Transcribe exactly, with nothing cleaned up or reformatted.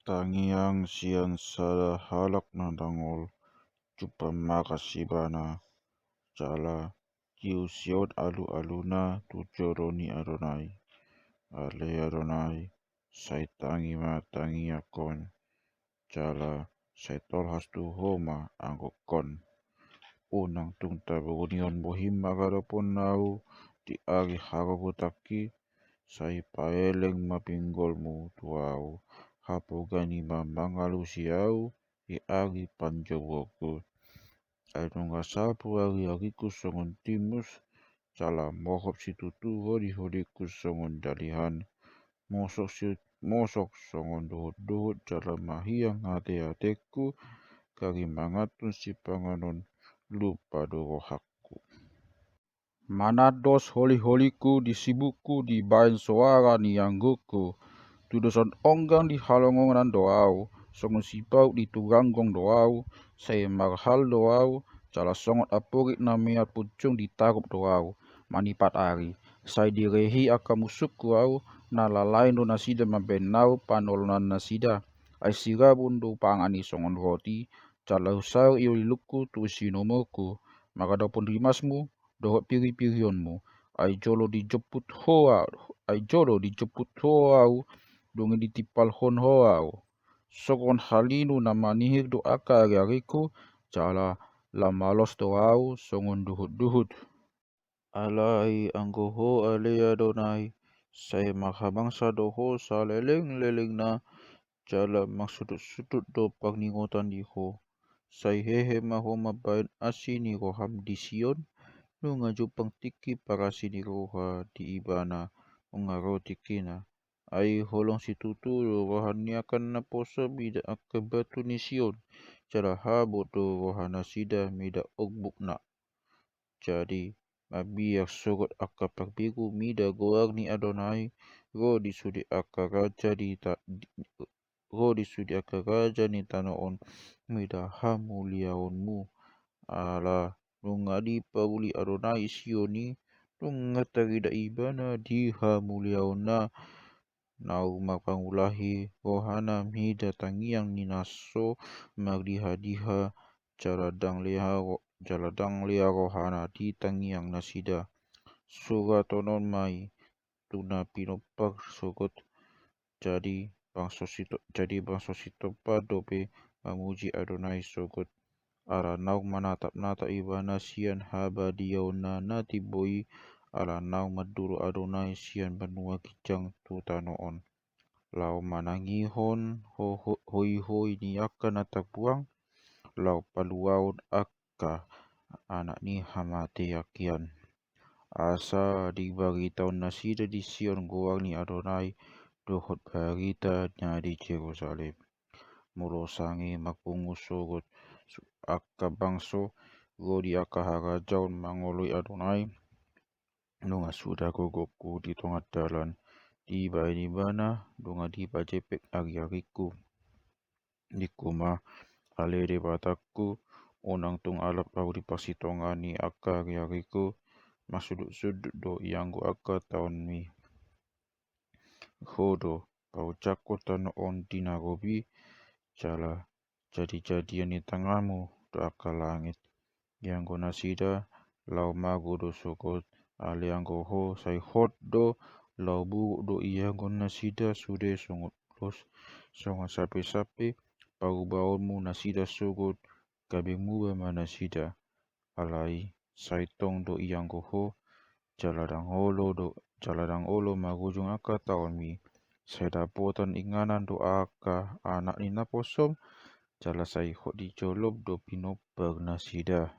tangiang sian sada halak na dangol, jumpa magas ibana, jala diusion alualuna tu joro ni Adonai. Ale Adonai, sai tangi ma tangiangkon, jala sai tolhas tu ho ma anggokkon. Unang tung tabogihon bohim mangadophon ahu di ari hagogotanki, sai paeleng ma pinggolmu tu ahu, hapogan i ma mangalusi ahu di ari panjomuonku. Ai nunga sapu ariariku songon timus, jala mohop situtu holiholingku songon dalihan. Mosok si, mosok songon duhutduhut jala mahiang ateatengku, gari mangantun sipanganon, lupa do rohangku. Manandos holiholingku di sibukku dibahen soara ni anggukku. Tudosan onggang di halongongan do ahu, songon sipaut di turanggong do ahu, sai marhal do ahu, jala songon aporik na mean punjung di tarup do ahu. Manipat ari, sai direhi angka musungku ahu, na lalain do nasida mambahen ahu panolonan nasida. Ai sirabun do pangan i songon roti, jala husaor i lilungku tu sinomorku, mangadophon rimasmu, dohot piripirionmu, ai jolo dijomput ho ahu, ai jolo dijomput ho ahu, dung i ditimpalhon ho ahu. Songon halinu na manihir do angka ariariku, jala lam malos do ahu songon duhutduhut. Alai anggo ho ale Adonai, sai marhabangsa do ho salelenglelengna, jala marsudutsudut do parningotan di ho. Sai hehe ma ho mambahen asi ni roham di Sion, nunga jumpang tingki parasi ni roha di ibana, nunga ro tingkina. Ai holong situtu do roha ni angka naposo mida angka batu ni Sion, jala habot do rohanasida mida ombukna. Jadi, mabiar sogot angka parbegu mida goar ni Adonai, ro di sude angka raja di ta-, di-, ro di sude angka raja ni tano on mida hamuliaonmu. Ala nunga dipauli Adonai Sion i, nunga tarida ibana di hamuliaonna. Naung marpangulahi rohana mida tangiang ni na so mardihadiha, jala ndang lea ro-, jala ndang lea rohana di tangiang nasida. Suraton on ma i tu na pinompar sogot, jadi bangso sito-, jadi bangso sitompa dope mamuji Adonai sogot. Ala naung manatapnatap ibana sian habadiaonna na timbo i, ala naung manduru Adonai sian banua ginjang tu tano on. Laho manangihon ho-, ho-, hoihoi ni angka na tarbuang, laho paluahon angka anak ni hamatean. Asa dibaritaon nasida di Sion goar ni Adonai, dohot barita na di Jerusalem. Molo sanga i marpungu sogot su-, angka bangso, ro di angka harajaon mangoloi Adonai, nunga suda gogopku di tonga dalan, dibahen ibana, nunga dipajempek ariaringku. Ningku ma, ale Debatangku, unang tung alap ahu di parsitongaan ni angka ariaringku, marsudutsudut do ianggo angka taonmi. Ho do paunjakkon tano on di na robi, jala jadijadian ni tanganmu do angka langit. Ianggo nasida laho mago do sogot, ale anggo ho sai hot do, laho buruk do ianggo nasida sude songon ulos, songon sapesape parubaonmu nasida sogot, gabe muba ma nasida. Alai sai tong do ianggo ho, jala ndang olo do, jala ndang olo marujung angka taonmi. Sai dapotan inganan do angka anak ni naposom, jala sai hot di jolom do pinompar nasida.